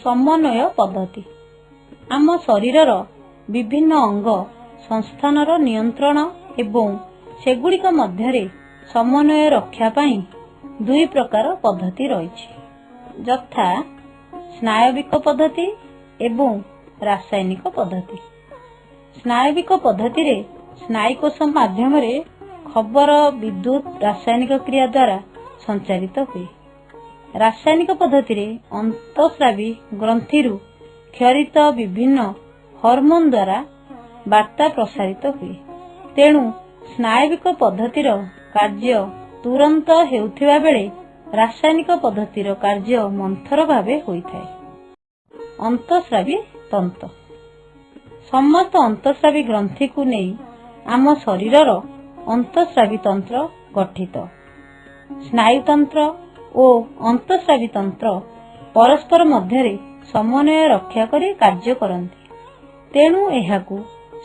ସମନ୍ୱୟ ପଦ୍ଧତି। ଆମ ଶରୀରର ବିଭିନ୍ନ ଅଙ୍ଗ ସଂସ୍ଥାନର ନିୟନ୍ତ୍ରଣ ଏବଂ ସେଗୁଡ଼ିକ ମଧ୍ୟରେ ସମନ୍ୱୟ ରକ୍ଷା ପାଇଁ ଦୁଇ ପ୍ରକାର ପଦ୍ଧତି ରହିଛି, ଯଥା ସ୍ନାୟବିକ ପଦ୍ଧତି ଏବଂ ରାସାୟନିକ ପଦ୍ଧତି। ସ୍ନାୟବିକ ପଦ୍ଧତିରେ ସ୍ନାୟୁକୋଷ ମାଧ୍ୟମରେ ଖବର ବିଦ୍ୟୁତ ରାସାୟନିକ କ୍ରିୟା ଦ୍ୱାରା ସଞ୍ଚାରିତ ହୁଏ। ରାସାୟନିକ ପଦ୍ଧତିରେ ଅନ୍ତଃସ୍ରାବୀ ଗ୍ରନ୍ଥିରୁ କ୍ଷରିତ ବିଭିନ୍ନ ହରମୋନ ଦ୍ୱାରା ବାର୍ତ୍ତା ପ୍ରସାରିତ ହୁଏ। ତେଣୁ ସ୍ନାୟବିକ ପଦ୍ଧତିର କାର୍ଯ୍ୟ ତୁରନ୍ତ ହେଉଥିବା ବେଳେ ରାସାୟନିକ ପଦ୍ଧତିର କାର୍ଯ୍ୟ ମନ୍ଥର ଭାବେ ହୋଇଥାଏ। ଅନ୍ତଃସ୍ରାବୀ ତନ୍ତ୍ର। ସମସ୍ତ ଅନ୍ତଃସ୍ରାବୀ ଗ୍ରନ୍ଥିକୁ ନେଇ ଆମ ଶରୀରର ଅନ୍ତଃସ୍ରାବୀ ତନ୍ତ୍ର ଗଠିତ। ସ୍ନାୟୁତନ୍ତ୍ର ଓ ଅନ୍ତଃସ୍ରାବୀ ତନ୍ତ୍ର ପରସ୍ପର ମଧ୍ୟରେ ସମନ୍ୱୟ ରକ୍ଷା କରି କାର୍ଯ୍ୟ କରନ୍ତି। ତେଣୁ ଏହାକୁ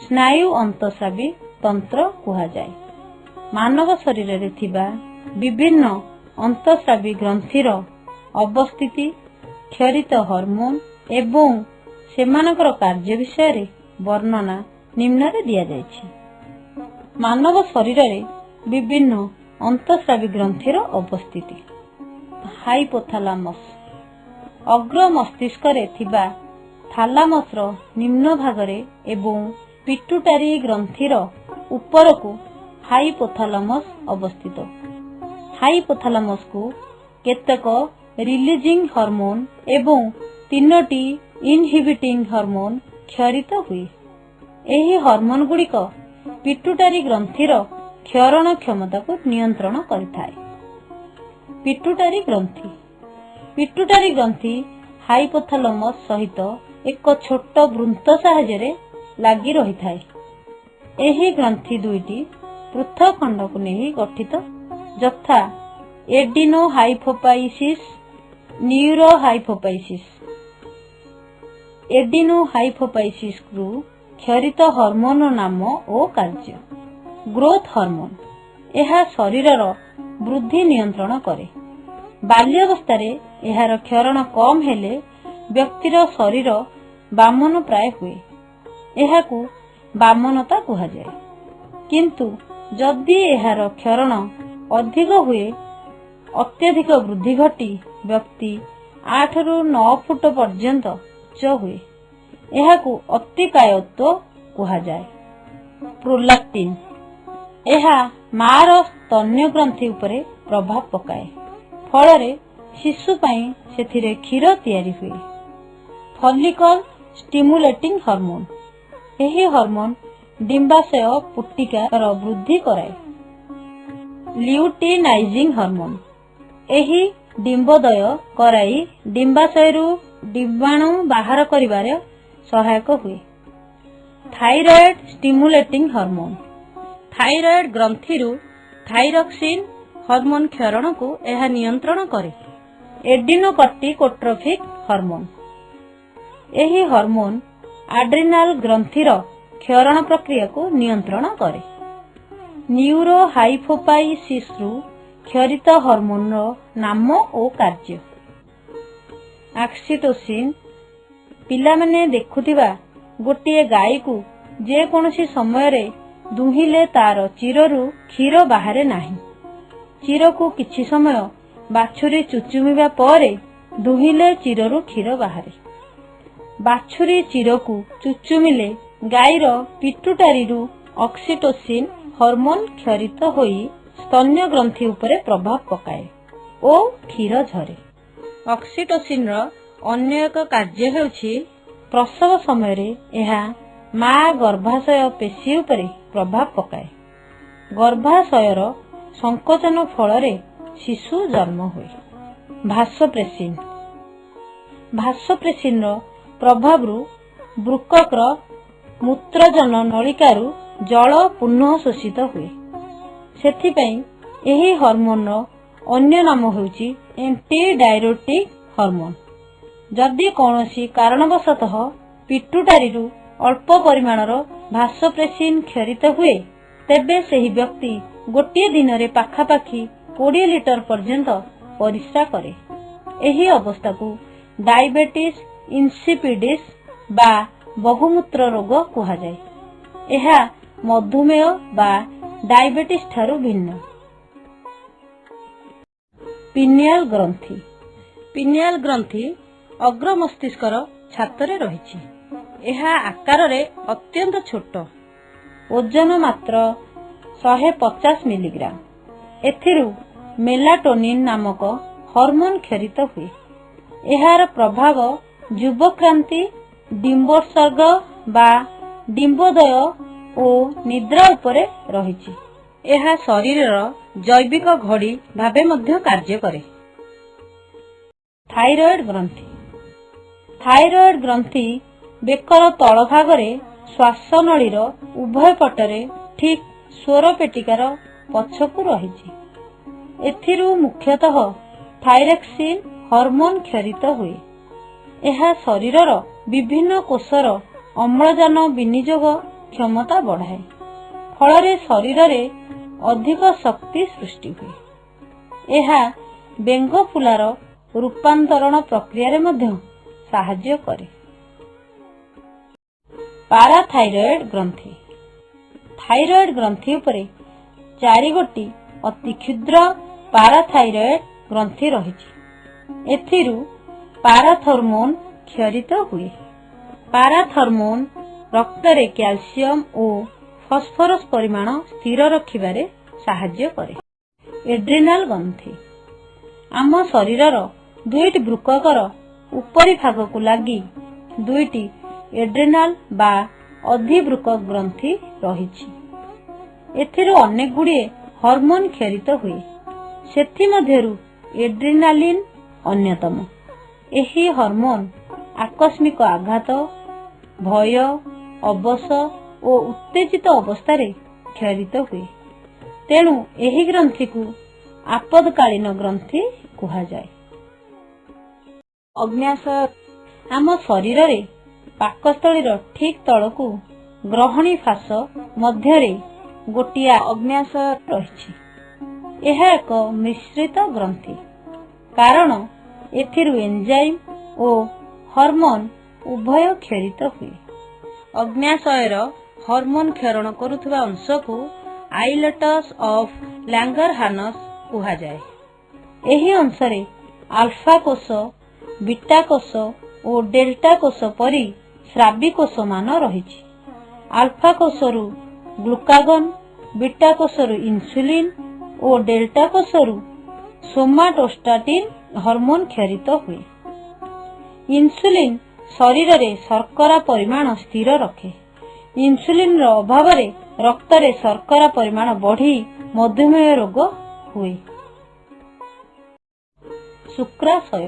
ସ୍ନାୟୁ ଅନ୍ତଃସ୍ରାବୀ ତନ୍ତ୍ର କୁହାଯାଏ। ମାନବ ଶରୀରରେ ଥିବା ବିଭିନ୍ନ ଅନ୍ତଃସ୍ରାବୀ ଗ୍ରନ୍ଥିର ଅବସ୍ଥିତି, କ୍ଷରିତ ହରମୋନ ଏବଂ ସେମାନଙ୍କର କାର୍ଯ୍ୟ ବିଷୟରେ ବର୍ଣ୍ଣନା ନିମ୍ନରେ ଦିଆଯାଇଛି। ମାନବ ଶରୀରରେ ବିଭିନ୍ନ ଅନ୍ତଃସ୍ରାବୀ ଗ୍ରନ୍ଥିର ଅବସ୍ଥିତି। ହାଇପୋଥାଲାମସ୍ ଅଗ୍ର ମସ୍ତିଷ୍କରେ ଥିବା ଥାଲାମସର ନିମ୍ନ ଭାଗରେ ଏବଂ ପିଟୁଟାରୀ ଗ୍ରନ୍ଥିର ଉପରକୁ ହାଇପୋଥାଲାମସ୍ ଅବସ୍ଥିତ। ହାଇପୋଥାଲାମସକୁ କେତେକ ରିଲିଜିଂ ହରମୋନ ଏବଂ ତିନୋଟି ଇନହିବିଟିଂ ହରମୋନ କ୍ଷରିତ ହୁଏ। ଏହି ହରମୋନଗୁଡ଼ିକ ପିଟୁଟାରୀ ଗ୍ରନ୍ଥିର କ୍ଷରଣ କ୍ଷମତାକୁ ନିୟନ୍ତ୍ରଣ କରିଥାଏ। ପିଟୁଟାରୀ ଗ୍ରନ୍ଥି। ପିଟୁଟାରୀ ଗ୍ରନ୍ଥି ହାଇପୋଥାଲାମସ୍ ସହିତ ଏକ ଛୋଟ ବୃନ୍ତ ସାହାଯ୍ୟରେ ଲାଗି ରହିଥାଏ। ଏହି ଗ୍ରନ୍ଥି ଦୁଇଟି ପୃଥକ ଖଣ୍ଡକୁ ନେଇ ଗଠିତ, ଯଥା ଏଡିନୋହାଇପୋଫାଇସିସ୍, ନ୍ୟୁରୋହାଇପୋଫାଇସିସ୍। ଏଡିନୋହାଇପୋଫାଇସିସ୍ରୁ କ୍ଷରିତ ହରମୋନର ନାମ ଓ କାର୍ଯ୍ୟ। Growth hormone. ଏହା ଶରୀରର ବୃଦ୍ଧି ନିୟନ୍ତ୍ରଣ କରେ। ବାଲ୍ୟାବସ୍ଥାରେ ଏହାର କ୍ଷରଣ କମ୍ ହେଲେ ବ୍ୟକ୍ତିର ଶରୀର ବାମନ ପ୍ରାୟ ହୁଏ। ଏହାକୁ ବାମନତା କୁହାଯାଏ। କିନ୍ତୁ ଯଦି ଏହାର କ୍ଷରଣ ଅଧିକ ହୁଏ, ଅତ୍ୟଧିକ ବୃଦ୍ଧି ଘଟି ବ୍ୟକ୍ତି 8ରୁ 9 ଫୁଟ ପର୍ଯ୍ୟନ୍ତ ଉଚ୍ଚ ହୁଏ। ଏହାକୁ ଅତିକାୟତ୍ୱ କୁହାଯାଏ। ପ୍ରୋଲାକ୍ଟିନ୍। ଏହା ମାର ସ୍ତନ୍ୟ ଗ୍ରନ୍ଥି ଉପରେ ପ୍ରଭାବ ପକାଏ, ଫଳରେ ଶିଶୁ ପାଇଁ ସେଥିରେ କ୍ଷୀର ତିଆରି ହୁଏ। Follicle stimulating hormone. ଏହି ହରମୋନ ଡିମ୍ବାଶୟ ପୁଟିକାର ବୃଦ୍ଧି କରାଏ। Luteinizing hormone. ଏହି ଡିମ୍ବୋଦୟ କରାଇ ଡିମ୍ବାଶୟରୁ ଡିମ୍ବାଣୁ ବାହାର କରିବାରେ ସହାୟକ ହୁଏ। Thyroid stimulating hormone. ଥାଇରଏଡ ଗ୍ରନ୍ଥିରୁ ଥାଇରକ୍ସିନ୍ ହରମୋନ କ୍ଷରଣକୁ ଏହା ନିୟନ୍ତ୍ରଣ କରେ। ଏଡ୍ରିନୋକର୍ଟିକୋଟ୍ରୋପିକ୍ ହରମୋନ। ଏହି ହରମୋନ ଆଡ୍ରିନାଲ ଗ୍ରନ୍ଥିର କ୍ଷରଣ ପ୍ରକ୍ରିୟାକୁ ନିୟନ୍ତ୍ରଣ କରେ। ନ୍ୟୁରୋହାଇପୋଫାଇସିସ୍ରୁ କ୍ଷରିତ ହରମୋନର ନାମ ଓ କାର୍ଯ୍ୟ। ଅକ୍ସିଟୋସିନ୍। ପିଲାମାନେ ଦେଖୁଥିବା ଗୋଟିଏ ଗାଈକୁ ଯେକୌଣସି ସମୟରେ ଦୁହିଁଲେ ତାର ଚିରରୁ କ୍ଷୀର ବାହାରେ ନାହିଁ। ଚିରକୁ କିଛି ସମୟ ବାଛୁରୀ ଚୁଚୁମିବା ପରେ ଦୁହିଁଲେ ଚିରରୁ କ୍ଷୀର ବାହାରେ। ବାଛୁରୀ ଚିରକୁ ଚୁଚୁମିଲେ ଗାଈର ପିଟୁଟାରୀରୁ ଅକ୍ସିଟୋସିନ୍ ହରମୋନ କ୍ଷରିତ ହୋଇ ସ୍ତନ୍ୟ ଗ୍ରନ୍ଥି ଉପରେ ପ୍ରଭାବ ପକାଏ ଓ କ୍ଷୀର ଝରେ। ଅକ୍ସିଟୋସିନ୍ର ଅନ୍ୟ ଏକ କାର୍ଯ୍ୟ ହେଉଛି, ପ୍ରସବ ସମୟରେ ଏହା ମା ଗର୍ଭାଶୟ ପେଶୀ ଉପରେ ପ୍ରଭାବ ପକାଏ। ଗର୍ଭାଶୟର ସଂକୋଚନ ଫଳରେ ଶିଶୁ ଜନ୍ମ ହୁଏ। ଭାସୋପ୍ରେସିନ୍। ଭାସୋପ୍ରେସିନ୍ର ପ୍ରଭାବରୁ ବୃକକର ମୂତ୍ରଜନ ନଳିକାରୁ ଜଳ ପୁନଃ ଶୋଷିତ ହୁଏ। ସେଥିପାଇଁ ଏହି ହରମୋନର ଅନ୍ୟ ନାମ ହେଉଛି ଆଣ୍ଟିଡାଇୟୁରେଟିକ୍ ହରମୋନ। ଯଦି କୌଣସି କାରଣବଶତଃ ପିଟୁଟାରୀରୁ ଅଳ୍ପ ପରିମାଣର ଭାସୋପ୍ରେସିନ୍ କ୍ଷରିତ ହୁଏ, ତେବେ ସେହି ବ୍ୟକ୍ତି ଗୋଟିଏ ଦିନରେ ପାଖାପାଖି 20 ଲିଟର ପର୍ଯ୍ୟନ୍ତ ପରିସ୍ରା କରେ। ଏହି ଅବସ୍ଥାକୁ ଡାଇବେଟିସ୍ ଇନସିପିଡିସ୍ ବା ବହୁମୂତ୍ର ରୋଗ କୁହାଯାଏ। ଏହା ମଧୁମେହ ବା ଡାଇବେଟିସ୍ ଠାରୁ ଭିନ୍ନ। ପିନିଆଲ ଗ୍ରନ୍ଥି। ପିନିଆଲ ଗ୍ରନ୍ଥି ଅଗ୍ର ମସ୍ତିଷ୍କର ଛାତରେ ରହିଛି। ଏହା ଆକାରରେ ଅତ୍ୟନ୍ତ ଛୋଟ, ଓଜନ ମାତ୍ର 150 ମିଲିଗ୍ରାମ। ଏଥିରୁ ମେଲାଟୋନିନ୍ ନାମକ ହରମୋନ କ୍ଷରିତ ହୁଏ। ଏହାର ପ୍ରଭାବ ଯୁବକ୍ରାନ୍ତି, ଡିମ୍ବୋତ୍ସର୍ଗ ବା ଡିମ୍ବୋଦୟ ଓ ନିଦ୍ରା ଉପରେ ରହିଛି। ଏହା ଶରୀରର ଜୈବିକ ଘଡ଼ି ଭାବେ ମଧ୍ୟ କାର୍ଯ୍ୟ କରେ। ଥାଇରଏଡ ଗ୍ରନ୍ଥି। ଥାଇରଏଡ ଗ୍ରନ୍ଥି ବେକର ତଳ ଭାଗରେ ଶ୍ୱାସନଳୀର ଉଭୟ ପଟରେ ଠିକ୍ ସ୍ୱରପେଟିକାର ପଛକୁ ରହିଛି। ଏଥିରୁ ମୁଖ୍ୟତଃ ଥାଇରକ୍ସିନ୍ ହରମୋନ କ୍ଷରିତ ହୁଏ। ଏହା ଶରୀରର ବିଭିନ୍ନ କୋଷର ଅମ୍ଳଜାନ ବିନିଯୋଗ କ୍ଷମତା ବଢ଼ାଏ, ଫଳରେ ଶରୀରରେ ଅଧିକ ଶକ୍ତି ସୃଷ୍ଟି ହୁଏ। ଏହା ବେଙ୍ଗଫୁଲାର ରୂପାନ୍ତରଣ ପ୍ରକ୍ରିୟାରେ ମଧ୍ୟ ସାହାଯ୍ୟ କରେ। ପାରାଥାଇରଏଡ ଗ୍ରନ୍ଥି। ଥାଇରଏଡ ଗ୍ରନ୍ଥି ଉପରେ ଚାରିଗୋଟି ଅତି କ୍ଷୁଦ୍ର ପାରାଥାଇରଏଡ ଗ୍ରନ୍ଥି ରହିଛି। ଏଥିରୁ ପାରାଥର୍ମୋନ କ୍ଷରିତ ହୁଏ। ପାରାଥର୍ମୋନ ରକ୍ତରେ କ୍ୟାଲସିୟମ ଓ ଫସଫରସ ପରିମାଣ ସ୍ଥିର ରଖିବାରେ ସାହାଯ୍ୟ କରେ। ଏଡ୍ରିନାଲ ଗ୍ରନ୍ଥି। ଆମ ଶରୀରର ଦୁଇଟି ବୃକକର ଉପରି ଭାଗକୁ ଲାଗି ଦୁଇଟି ଏଡ୍ରିନାଲ ବା ଅଧିବୃକକ ଗ୍ରନ୍ଥି ରହିଛି। ଏଥିରୁ ଅନେକ ଗୁଡ଼ିଏ ହରମୋନ କ୍ଷରିତ ହୁଏ। ସେଥିମଧ୍ୟରୁ ଏଡ୍ରିନାଲିନ୍ ଅନ୍ୟତମ। ଏହି ହରମୋନ ଆକସ୍ମିକ ଆଘାତ, ଭୟ, ଅବଶ ଓ ଉତ୍ତେଜିତ ଅବସ୍ଥାରେ କ୍ଷରିତ ହୁଏ। ତେଣୁ ଏହି ଗ୍ରନ୍ଥିକୁ ଆପଦକାଳୀନ ଗ୍ରନ୍ଥି କୁହାଯାଏ। ଅଗ୍ନ୍ୟାଶୟ। ଆମ ଶରୀରରେ ପାକସ୍ଥଳୀର ଠିକ୍ ତଳକୁ ଗ୍ରହଣୀ ଫାଶ ମଧ୍ୟରେ ଗୋଟିଏ ଅଗ୍ନ୍ୟାଶୟ ରହିଛି। ଏହା ଏକ ମିଶ୍ରିତ ଗ୍ରନ୍ଥି, କାରଣ ଏଥିରୁ ଏନଜାଇମ୍ ଓ ହରମୋନ ଉଭୟ କ୍ଷରିତ ହୁଏ। ଅଗ୍ନ୍ୟାଶୟର ହରମୋନ କ୍ଷରଣ କରୁଥିବା ଅଂଶକୁ ଆଇଲେଟସ୍ ଅଫ୍ ଲାଙ୍ଗରହାନସ୍ କୁହାଯାଏ। ଏହି ଅଂଶରେ ଆଲଫା କୋଷ, ବିଟା କୋଷ ଓ ଡେଲ୍ଟା କୋଷ ପରି ସ୍ରାବୀ କୋଷମାନ ରହିଛି। ଆଲଫା କୋଷରୁ ଗ୍ଲୁକାଗନ, ବିଟା କୋଷରୁ ଇନସୁଲିନ୍ ଓ ଡେଲ୍ଟା କୋଷରୁ ସୋମାଟୋଷ୍ଟାଟିନ୍ ହରମୋନ କ୍ଷରିତ ହୁଏ। ଇନସୁଲିନ୍ ଶରୀରରେ ଶର୍କରା ପରିମାଣ ସ୍ଥିର ରଖେ। ଇନସୁଲିନର ଅଭାବରେ ରକ୍ତରେ ଶର୍କରା ପରିମାଣ ବଢ଼ି ମଧୁମେହ ରୋଗ ହୁଏ। ଶୁକ୍ରାଶୟ।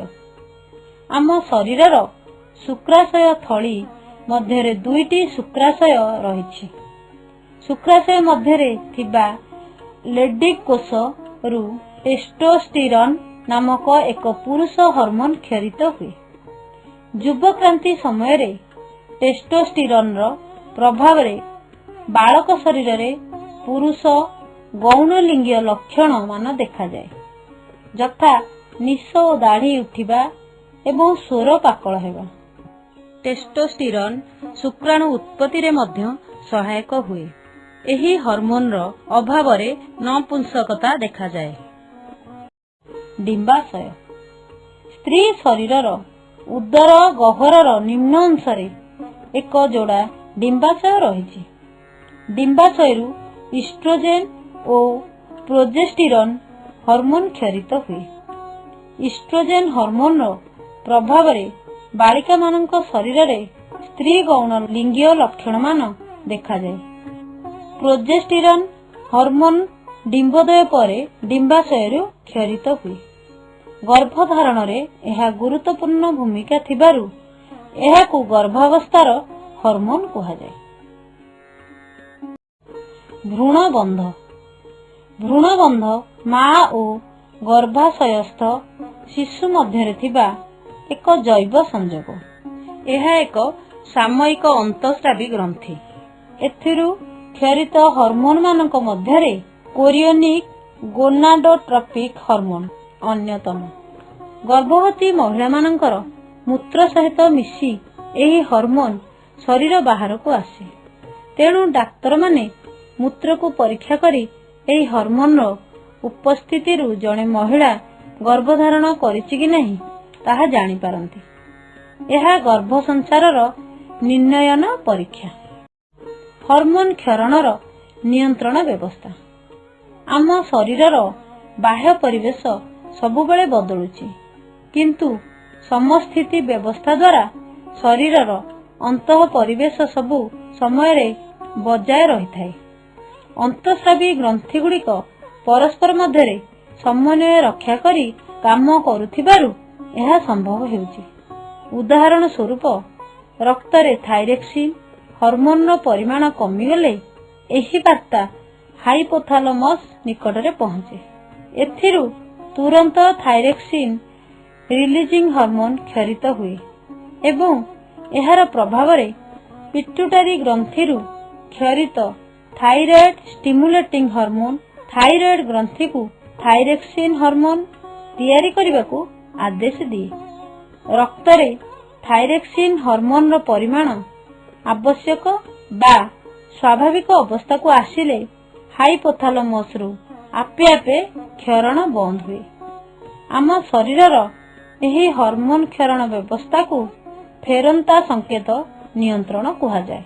ଆମ ଶରୀରର ଶୁକ୍ରାଶୟ ଥଳୀ ମଧ୍ୟରେ ଦୁଇଟି ଶୁକ୍ରାଶୟ ରହିଛି। ଶୁକ୍ରାଶୟ ମଧ୍ୟରେ ଥିବା ଲେଡିଗ କୋଷରୁ ଟେଷ୍ଟୋଷ୍ଟିରନ୍ ନାମକ ଏକ ପୁରୁଷ ହରମୋନ କ୍ଷରିତ ହୁଏ। ଯୁବକ୍ରାନ୍ତି ସମୟରେ ଟେଷ୍ଟୋଷ୍ଟିରନର ପ୍ରଭାବରେ ବାଳକ ଶରୀରରେ ପୁରୁଷ ଗୌଣ ଲିଙ୍ଗୀୟ ଲକ୍ଷଣ ମାନ ଦେଖାଯାଏ, ଯଥା ନିଶ ଓ ଦାଢ଼ି ଉଠିବା ଏବଂ ସ୍ୱର ପାକଳ ହେବା। ଟେଷ୍ଟୋଷ୍ଟିରନ୍ ଶୁକ୍ରାଣୁ ଉତ୍ପତ୍ତିରେ ମଧ୍ୟ ସହାୟକ ହୁଏ। ଏହି ହରମୋନର ଅଭାବରେ ନପୁଂସକତା ଦେଖାଯାଏ। ଡିମ୍ବାଶୟ। ସ୍ତ୍ରୀ ଶରୀରର ଉଦର ଗହ୍ୱରର ନିମ୍ନ ଅଂଶରେ ଏକ ଯୋଡ଼ା ଡିମ୍ବାଶୟ ରହିଛି। ଡିମ୍ବାଶୟରୁ ଇଷ୍ଟ୍ରୋଜେନ୍ ଓ ପ୍ରୋଜେଷ୍ଟିରନ୍ ହରମୋନ କ୍ଷରିତ ହୁଏ। ଇଷ୍ଟ୍ରୋଜେନ୍ ହରମୋନର ପ୍ରଭାବରେ ବାଳିକାମାନଙ୍କ ଶରୀରରେ ସ୍ତ୍ରୀ ଗୌଣ ଲିଙ୍ଗୀୟ ଲକ୍ଷଣମାନ ଦେଖାଯାଏ। ପ୍ରୋଜେଷ୍ଟିରନ୍ ହରମୋନ ଡିମ୍ବୋଦୟ ପରେ ଡିମ୍ବାଶୟରୁ କ୍ଷରିତ ହୁଏ। ଗର୍ଭଧାରଣରେ ଏହା ଗୁରୁତ୍ୱପୂର୍ଣ୍ଣ ଭୂମିକା ଥିବାରୁ ଏହାକୁ ଗର୍ଭାବସ୍ଥାର ହରମୋନ କୁହାଯାଏ। ଭ୍ରୂଣବନ୍ଧ। ଭ୍ରୂଣବନ୍ଧ ମା ଓ ଗର୍ଭାଶୟସ୍ଥ ଶିଶୁ ମଧ୍ୟରେ ଥିବା ଏକ ଜୈବ ସଂଯୋଗ। ଏହା ଏକ ସାମୟିକ ଅନ୍ତଃସ୍ରାବୀ ଗ୍ରନ୍ଥି। ଏଥିରୁ କ୍ଷରିତ ହରମୋନମାନଙ୍କ ମଧ୍ୟରେ କୋରିଓନିକ ଗୋନାଡୋଟ୍ରପିକ ହରମୋନ ଅନ୍ୟତମ। ଗର୍ଭବତୀ ମହିଳାମାନଙ୍କର ମୂତ୍ର ସହିତ ମିଶି ଏହି ହରମୋନ ଶରୀର ବାହାରକୁ ଆସେ। ତେଣୁ ଡାକ୍ତରମାନେ ମୂତ୍ରକୁ ପରୀକ୍ଷା କରି ଏହି ହରମୋନର ଉପସ୍ଥିତିରୁ ଜଣେ ମହିଳା ଗର୍ଭଧାରଣ କରିଛି କି ନାହିଁ ତାହା ଜାଣିପାରନ୍ତି। ଏହା ଗର୍ଭସଞ୍ଚାରର ନିର୍ଣ୍ଣୟନ ପରୀକ୍ଷା। ହରମୋନ କ୍ଷରଣର ନିୟନ୍ତ୍ରଣ ବ୍ୟବସ୍ଥା। ଆମ ଶରୀରର ବାହ୍ୟ ପରିବେଶ ସବୁବେଳେ ବଦଳୁଛି, କିନ୍ତୁ ସମସ୍ଥିତି ବ୍ୟବସ୍ଥା ଦ୍ୱାରା ଶରୀରର ଅନ୍ତଃ ପରିବେଶ ସବୁ ସମୟରେ ବଜାୟ ରହିଥାଏ। ଅନ୍ତଃସ୍ରାବୀ ଗ୍ରନ୍ଥିଗୁଡ଼ିକ ପରସ୍ପର ମଧ୍ୟରେ ସମନ୍ୱୟ ରକ୍ଷା କରି କାମ କରୁଥିବାରୁ ଏହା ସମ୍ଭବ ହେଉଛି। ଉଦାହରଣ ସ୍ୱରୂପ, ରକ୍ତରେ ଥାଇରେକ୍ସିନ୍ ହରମୋନର ପରିମାଣ କମିଗଲେ ଏହି ବାର୍ତ୍ତା ହାଇପୋଥାଲାମସ୍ ନିକଟରେ ପହଞ୍ଚେ। ଏଥିରୁ ତୁରନ୍ତ ଥାଇରେକ୍ସିନ୍ ରିଲିଜିଂ ହରମୋନ କ୍ଷରିତ ହୁଏ ଏବଂ ଏହାର ପ୍ରଭାବରେ ପିଟ୍ୟୁଟାରୀ ଗ୍ରନ୍ଥିରୁ କ୍ଷରିତ ଥାଇରଏଡ୍ ଷ୍ଟିମୁଲେଟିଂ ହରମୋନ ଥାଇରଏଡ୍ ଗ୍ରନ୍ଥିକୁ ଥାଇରେକ୍ସିନ୍ ହରମୋନ ତିଆରି କରିବାକୁ ଆଦେଶ ଦିଏ। ରକ୍ତରେ ଥାଇରେକ୍ସିନ୍ ହରମୋନର ପରିମାଣ ଆବଶ୍ୟକ ବା ସ୍ୱାଭାବିକ ଅବସ୍ଥାକୁ ଆସିଲେ ହାଇପୋଥାଲାମସରୁ ଆପେ ଆପେ କ୍ଷରଣ ବନ୍ଦ ହୁଏ। ଆମ ଶରୀରର ଏହି ହରମୋନ କ୍ଷରଣ ବ୍ୟବସ୍ଥାକୁ ଫେରନ୍ତା ସଂକେତ ନିୟନ୍ତ୍ରଣ କୁହାଯାଏ।